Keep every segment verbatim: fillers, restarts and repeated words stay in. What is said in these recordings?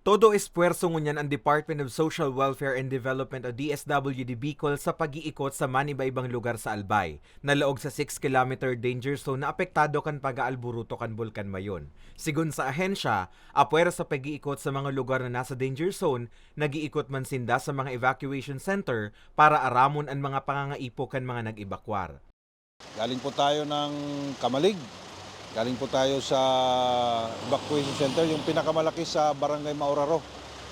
Todo espuwerso ngunyan ang Department of Social Welfare and Development o D S W D Bicol sa pag-iikot sa maniba-ibang lugar sa Albay, na laog sa six kilometer danger zone na apektado kan pag-aalburuto kan Bulkan Mayon. Sigon sa ahensya, apwera sa pag-iikot sa mga lugar na nasa danger zone, nag-iikot man sinda sa mga evacuation center para aramon an mga pangangaipo kan mga nag-ebakwar. Galing po tayo ng Camalig. Galing po tayo sa evacuation center, yung pinakamalaki sa Barangay Mauraro,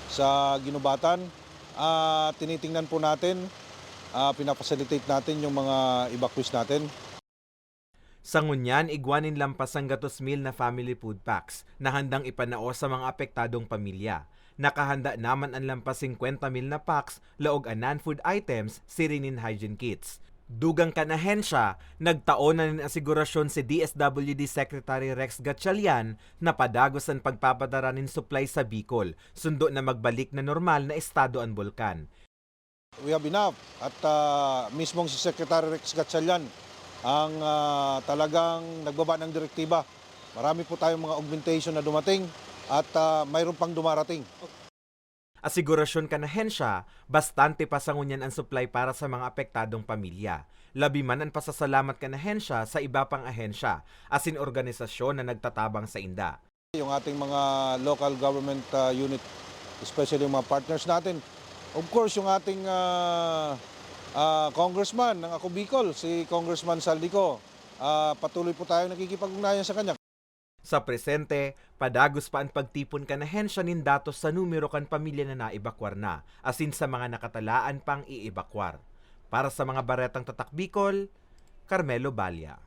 sa Guinobatan. Ah, tinitingnan po natin, ah, pinafacilitate natin yung mga evacuees natin. Sa ngunyan, igwa nin lampas sanggatos mil na family food packs na handang ipanao sa mga apektadong pamilya. Nakahanda naman an lampas singkwenta mil na packs, laog an non-food items, siring nin hygiene kits. Dugang kan ahensya, nagtao na nin asigurasyon si D S W D Secretary Rex Gatchalian na padagos an pagpapadara nin supply sa Bicol, sundo na magbalik na normal na estado an bulkan. We have enough. At, ah, mismong si Secretary Rex Gatchalian ang, ah, talagang nagbaba ng direktiba. Marami po tayong mga augmentation na dumating at, ah, mayroon pang dumarating. Asigurasyon kan ahensya, bastante pa sa ngunyan an supply para sa mga apektadong pamilya. Labi man an pasasalamat kan ahensya sa iba pang ahensya asin organisasyon na nagtatabang sainda. Yung ating mga local government, ah, unit, especially yung mga partners natin. Of course, yung ating, ah, ah, congressman ng Ako Bicol, si Congressman Zaldy Co, ah, patuloy po tayong nakikipag-ugnayan sa kanya. Sa presente, padagos pa an pagtipon kan ahensya nin datos sa numero kan pamilya na naebakwar na, asin sa mga nakatalaan pang i-ebakwar. Para sa mga Baretang Tatak Bicol, Carmelo Balla.